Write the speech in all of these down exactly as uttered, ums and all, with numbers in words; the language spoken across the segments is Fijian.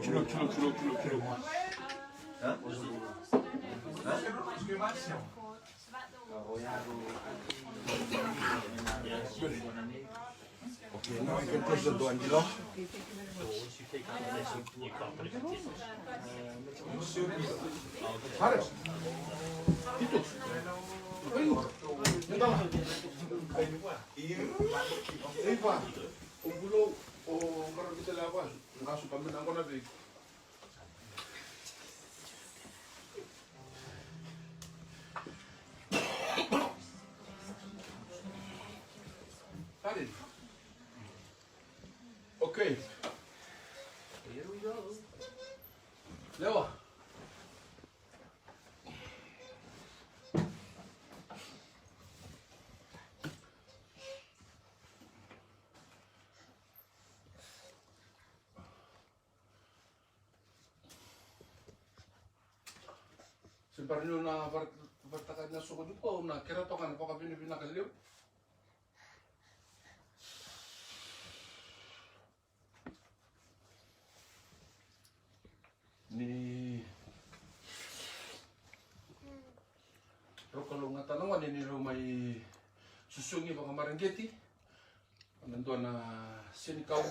Kilo, kilo, kilo, kilo, kilo. Okay, now you can close the door, Angelo. Pare. Ito. Ayo. Ito. Eva. O Bulo, o Marabita Lava. Nga su kamina ngona vei. Pare. Okay. Here we go. Lewa. Se bera niu na var-, vartaka na soqo nikua, au na kerea toka na vakavinavinaka levu. Ni rau kalougata na gone ni rau mai susugi vakamareqeti na dua na senikau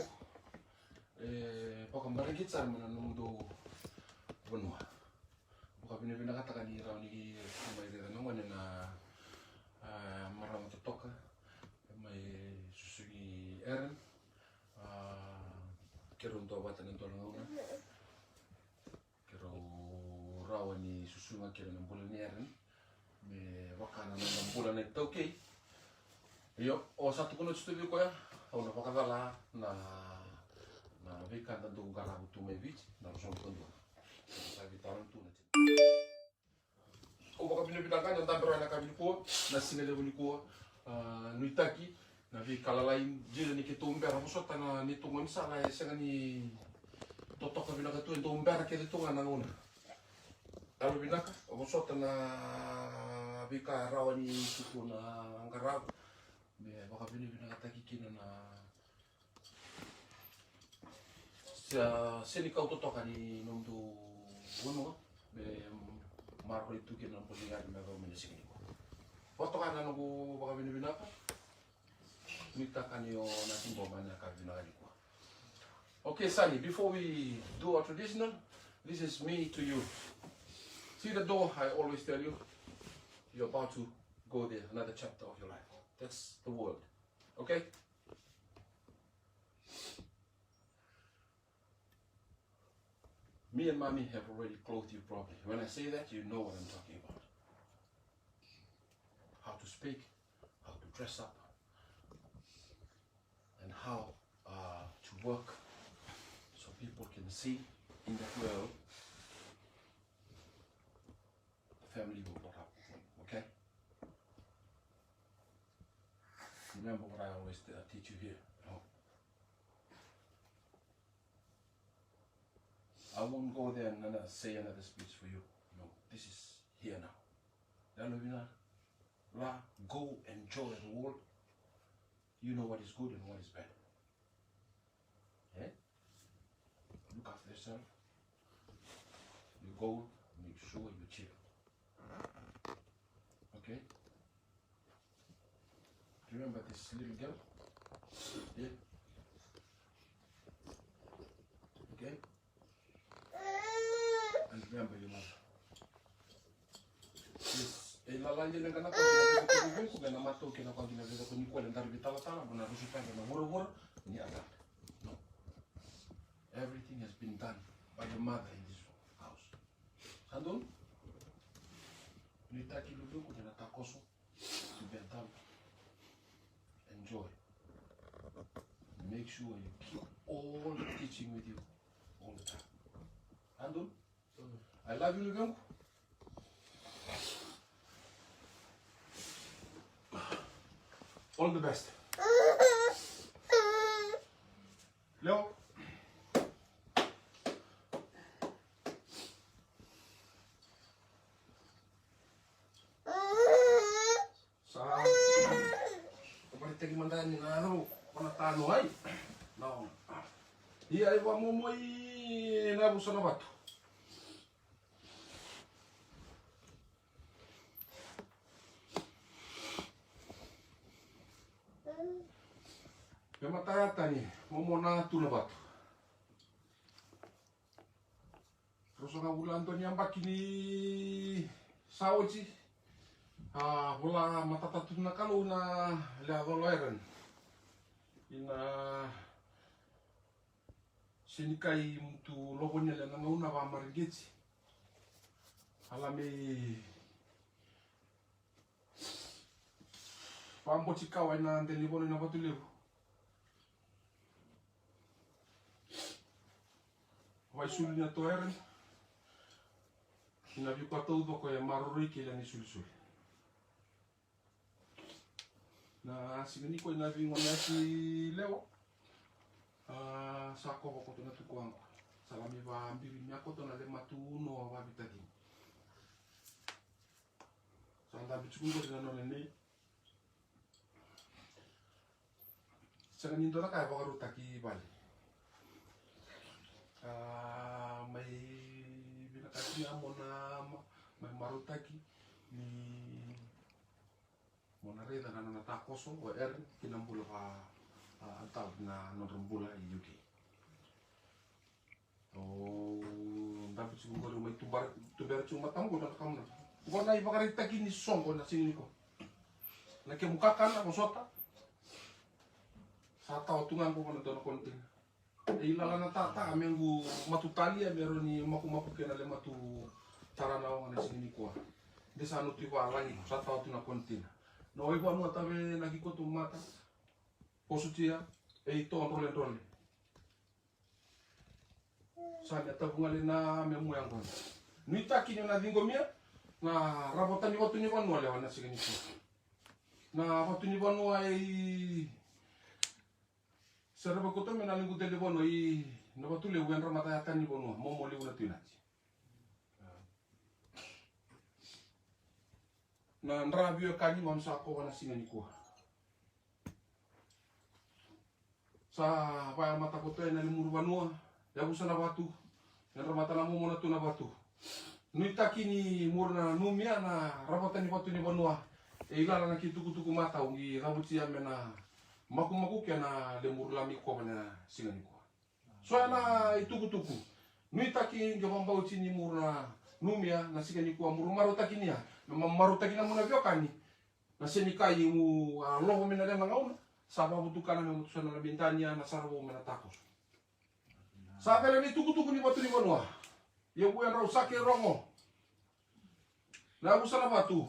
e vakamareqeti sara mai na nomudou vanua. Vakavinavinakataka ni rawa ni mai raica na gone na, a, marama totoka mai susugi Aaron. A, keirau duavata na dua na gauna. Keirau rawa ni susuga kina na bula ni Aaron me vaka na noda bula na iTaukei. Io, o sa tukuna tu vei koya, au na vakacala na, na veika da dau qarava tu mai Viti, na ruasagavulu ka dua. Sa veitaro tu na tina. Au vakavinavinaka ena dabe rawa ena yakavi nikua, na siga levu nikua, a, nuitaki na veika lalai dina ni keitou bera vosota na neitou gaunisala e sega ni totoka vinaka tu, e dau bera kece tu ga na gauna. Yalovinaka, vosota na veika rawa ni keitou na qarava me vakavinavinakataki kina na se, senikau totoka ni nomudou vanua me maroroi tu kina na bula ni Aaron me yacova mai na siga nikua. Vatoka na noqu vakavinavinaka. Nuitaka ni o na tiko mai na yakavi vinaka nikua. Okay, Sani, before we do our traditional, this is me to you. See the door I always tell you? You're about to go there, another chapter of your life. That's the world. Okay? Me and Mommy have already clothed you properly. When I say that, you know what I'm talking about. How to speak, how to dress up, and how, uh, to work so people can see in that world the family you brought up, okay? Remember what I always t-, uh, teach you here at home. I won't go there and ano-, say another speech for you. No, this is here now. Yalovinaka, la, go enjoy the world. You know what is good and what is bad. Eh? Look after yourself. You go, make sure you chill. Okay? Remember this little girl? Yeah? Okay? And remember your mother. Yes. E lala dina ga na ka kina vei iko, me na matou kina ka kina vei iko ni kua, e daru veitalatala mo na rusu tale na vuravura ni a dana. No. Everything has been done by your mother in this house. Sa donu? Ni taki luvequ ni na takoso. Enjoy. Make sure you keep all the teaching with you all the time. Andrew, I love you, luvequ. All the best. Leo. Sa, o pare teki mada ni na rau. Ko na tano ai. No. Ia e vamomo i na vusa na vatu. Me mataya tani, momo na tu na vatu. Ruasagavulu na dua ni yabaki ni sa oti, a vola matata tu na Kalou na lewe colo Aaron. Ina senikai mutu lovo ni le na gauna vamareqeti. Ala me vaboti kawa ina dela ni vono ina vatu levu. Vaisulu ni a toere. Ina viko taucoko e maroroi kei na ni sulisuli. Na siga ni kua ina vigo na yasi lewa. A sa kova koto na tuku ango. Sa lami vabiri mia koto na le matu no vavitaki. Sa dabe tiko qori na nona nei. Sega ni dua na ka e vakarautaki vale. A mai vinakati a mo na mai marautaki ni mo na raica na nona takoso o Aaron ki na bula va a tau na nodra bula i U K. O dabe tiko qori mai tubera tiko matamu qo na kamuna. Qo na ivakaraitaki ni soqo na siga ni kua. Na kemu kakana ko sota. Sa tawa tu ga qo na dua na kontina. E ilala na tata me qu matutalia me roni makumaku kena le matu tara na oga na siga ni kua. De sa no tu ivalagi sa tawa tu na kontina. Na oi vanua tave na kikoto mata. Kosutia e ito droledrole. Sa mea tavu ga le na mea mu yaqona. Nuitaki ni na ciqomia na ravota ni vatu ni vanua lewa na siga ni kua. Na vatu ni vanua e i sereva koto me na ligu tele vanua i na vatu levu e dra mata yata ni vanua momo levu na tuinati. Na dra vio e kani manu sa kova na siga ni kua. Sa vaya mata koto e na ni muru vanua, yavusa na vatu, e dra mata na momo na tu na vatu. Nuitaki ni muru na numia na ravata ni vatu ni vanua. E ilala na ki tukutuku mata ugi cavutia me na makumaku ke na le muru lami kova na siga ni kua. So e na i tukutuku. Nuitaki ge vabauti ni muru na numia na siga ni kua muru marutaki nia. Me ma marutaki na muna viokani. Na senikai mu a lovo me na lena gauna sa vavutukana me mutusa na lamidania na saravou me na takoso. Sa vele ni tukutuku ni vatu ni vanua. Ia vua e drau sake rogo. Na yavusa na vatu.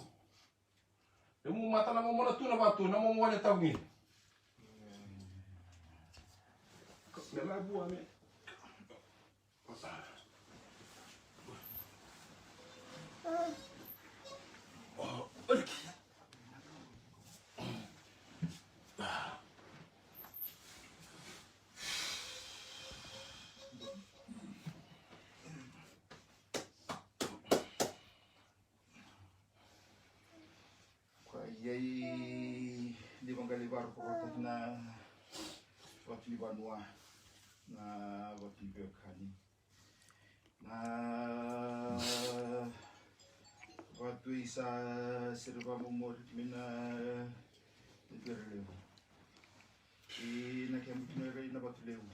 E mu mata na momo na tu na vatu na momo wane tavugi. Me la vua me. Kua i ai ni vaqali varokorokotaki na vatu ni vanua na vatu ni veiwekani. Na vatu i sa sere vamomori me na ni vere levu. I na kemu tuna i rai na vatu levu.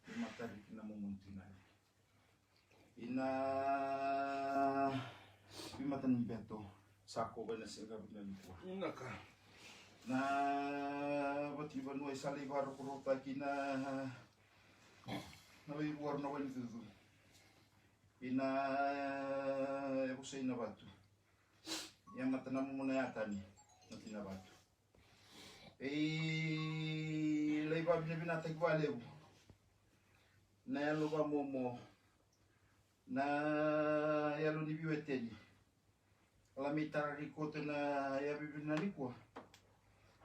Ni matari ki na momoni tuna i rai. Ina vimata ni beto sa kova ina sega vina ni kua. Inaka. Na vatu ni vanua i sa lai varokorokotaki na na vaivuaru na wai ni cucu. Ina e vosai na vatu. Ia mata na momo na yatani na tina vatu. Ei lai vavinavinataki valevu na yalo vamomo na yalo ni viweteni. Lamei tarari koto na yavivi na nikua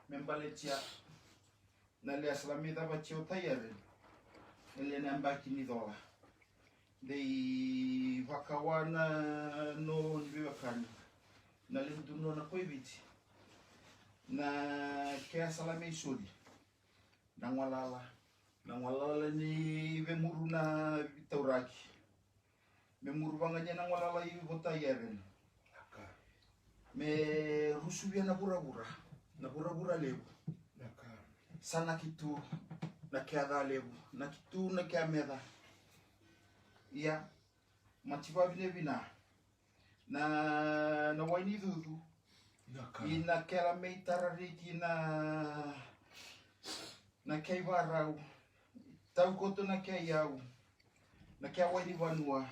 me baletia na lea sa lamei cavatia o taiare na lea na yabaki ni cola. Dei vakawa na no ni veiwekani na levu dunu na koiviti na kea sa lamei soli. Na gwalala, na gwalala ni vemuru na vitauraki. Me muru vagania na gwalala i Vota i Eren. Me rusuvia na vuravura, na vuravura levu. Sa naki tu na kea ca levu, naki tu na kea meca. Ia, mati vavinavina na, na wai ni cucu. Ina kela me itara riki na, na kea ivarau. Tau koto na kea iyau, na kea wai ni vanua,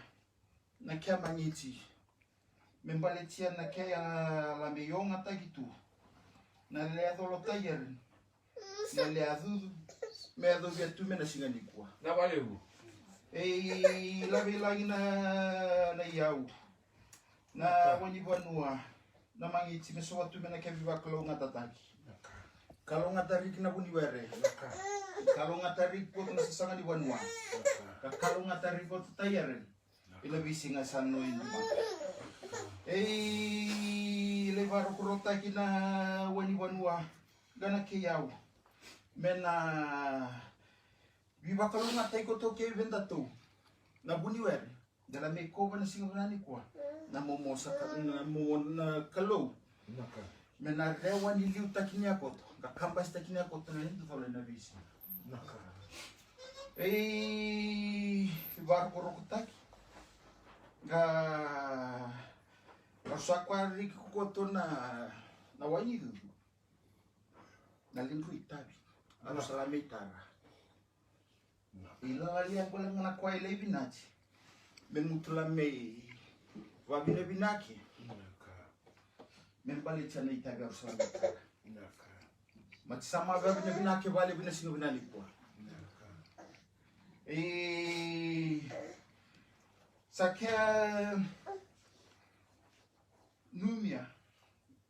na kea magiti. Me baletia na kea la me iogataki tu na lea colo taiari. Na lea cucu me yacovia tu me na siga nikua. Na valevu. E lave i lagi na, na iyau, na wai ni vanua, na magiti me sova tu me na kea veivakalougatataki. Kalougatariki na vuniwere. Kalougatariki koto na sasaga ni vanua. Ka kalougatariki koto taiari. Ina veisiga sa no i duma. Ei, lai varokorokotaki na wai ni vanua. Ga na kei au. Me na veivakalougatataki koto kei vedatou. Na vuniwere. Da na me kova na siga vinaka nikua. Na momo sa ka, na momo na Kalou. Me na rewa ni liutaki ni yakoto. Ka kabasitaki ni yakoto na ledu cola ina veisiga. Ei, varokorokotaki. Ga, ga sa koya riki koto na, na wai ni cucu. Na lidru i tavi. Ga sa la me itara. I lalalia koya ga na koya i lai vinati. Me gutu la me vavinavinaki. Me baletia na itavi a rusa la me tara. Mati sa ma vavinavinaki vale vina siga vina nikua. E sa kea numia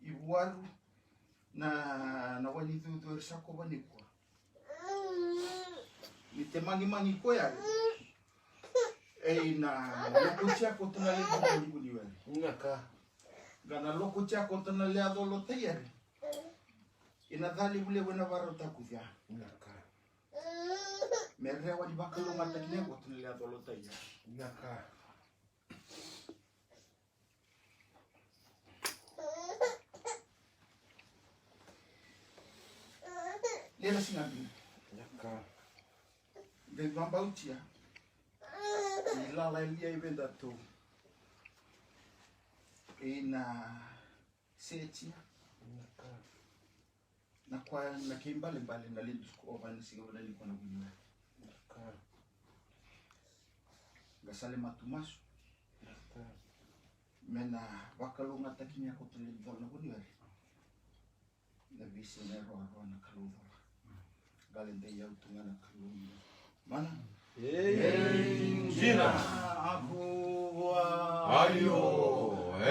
i vuaru na, na wai ni cucu era sa kova nikua. Ni te magimagi koya. Ei na lokotia koto na levu ni vuniwere. Ga na lokotia koto na lea colo taiari. Ina ca levulevu ena varautakucia. Me rewa ni vakalougatataki koto na lea colo taiari. Lera siga bina. Qai vabautia. I lalalia i vedatou. Ina setia. Na koya na kei balebale na ledu ko ova na siga vina nikua na vuniwere. Ga sa le matu masu. Me na vakalougatataki ni yakoto na ledu cola na vuniwere. Na visi na roaroa na Kalou cola. Ga le dei au tu ga na Kalou. Mana. Ei dina. Aku vua. Aio e.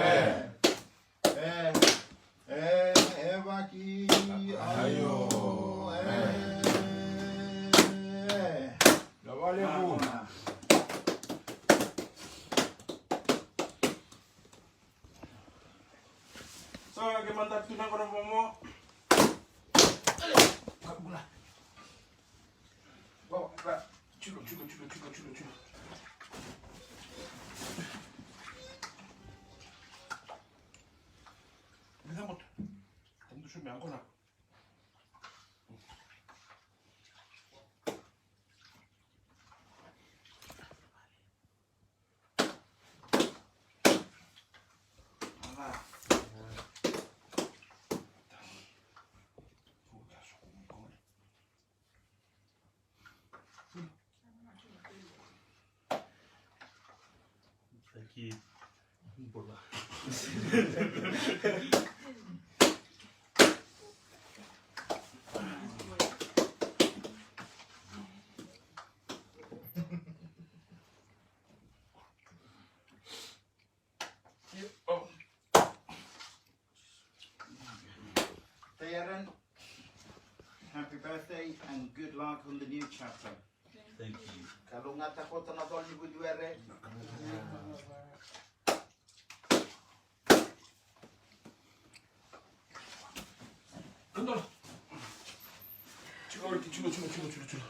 E, e, e vaki. Aio e. Na valevu. So ke manda tu na kona momo. Kabula. Baba, ba, chulo, chulo, chulo, chulo, chulo, chulo. Ni sa moto. Tanto chume ancora. Thank you. Taiaren, happy birthday and good luck on the new chapter. Thank you. Kalougata koto na colo ni vuniwere. Cula, cula, cula, cula, cula.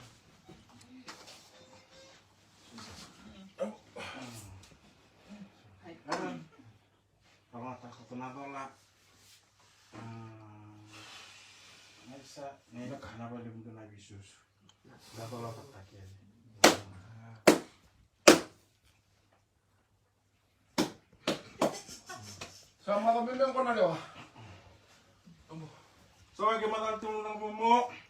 Ravata koto na cola. Naisa, ne na valevu dua na visusu. Na cola vata kece. Sa maca me me qo na lewa. Sa wai ke maca tu na momo.